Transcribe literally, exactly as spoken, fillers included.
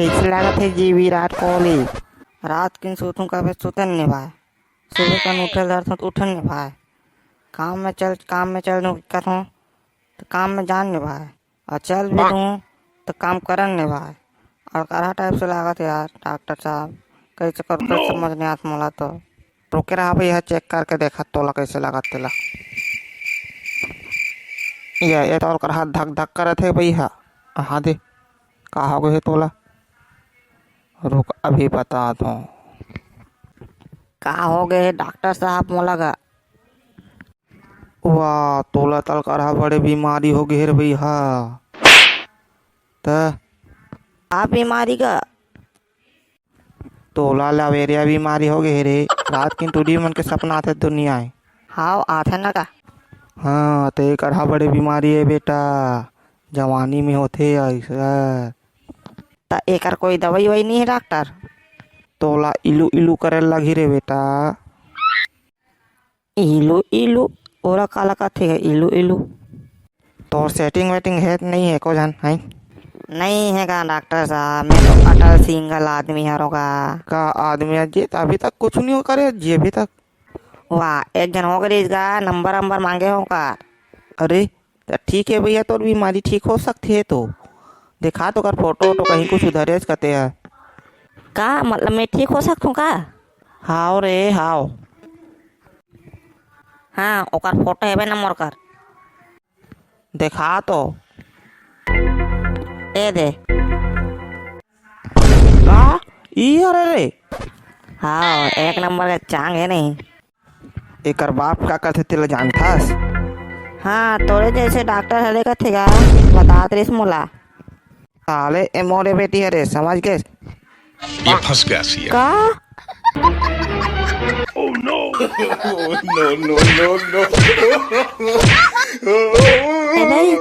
कइसे लागत हे जी विराट कोहली? रात किन सुतहूं कभे सुतन नइ भाय, सुबह कन उठे ल धरथंव त उठन नइ भाय। काम में चल, काम में चल दूं कथंव त काम में जान नइ भाय, अउ चल भी दूं त काम करन नइ भाय। अलकरहा type से लागत हे यार डॉक्टर साहब, कइसे करहूं समझ नइ आत मोला तो। रुके रहा भइया, check करके देखत तोला कइसे लागत तेला। ये, ये तो अलकरहा धक धक करत हे भइया। हाँ दे, का हो गे हे तोला? रुक, अभी बतात हंव। का हो गे हे डॉक्टर साहब मोला गा? वाह, तोला त अलकरहा बड़े बीमारी हो गे हे रे भइया। त का बीमारी गा? तोला लवेरिया बीमारी हो गे हे रे। रात किन टूरी मन के सपना आथे दुनिया ए। हाव, आथे न का? हाँ, त एकरहा बड़े बीमारी ए बेटा, जवानी में होथे अइसर। त एकर कोई दवाई ववाई नइ हे डॉक्टर? तोला इलू इलू करे लगही रे बेटा। इलू इलू, ओला काला कथे गा इलू इलू? तोर setting वेटिंग हे त नइ हे एको झन, हैं? नइ हे गा डॉक्टर साहब, मैं तो अटल single आदमी हरों गा। का आदमी हे जी? अभी तक कुछु नइ करे जी अभी तक? वाह, एक झन हो गे रहिस गा, नंबर अंबर मांगे हों का? अरे, त ठीक हे भइया, तोर बीमारी ठीक हो सकथे तो। देखा तो ओकर फोटो वोटो कहीं कुछु धरेस कते हे। का मतलब मैं ठीक हो सकथंव का? हाव रे, हाव। हाँ, ओकर फोटो हेबे न मोर कर। देखा तो। ए दे। का? ई हरे रे? हाँ, एक नंबर के चांग हे नहीं। एकर बाप का कथे तेला जानथस? हाँ, तोरे जइसे डॉक्टर हरे कथे गा, बतात रहिस मोला। साले ए मोरे बेटी हरे, समझ गेस? ये फंस गया सीएम। का? Oh no! No, no, no, no. ए नहीं,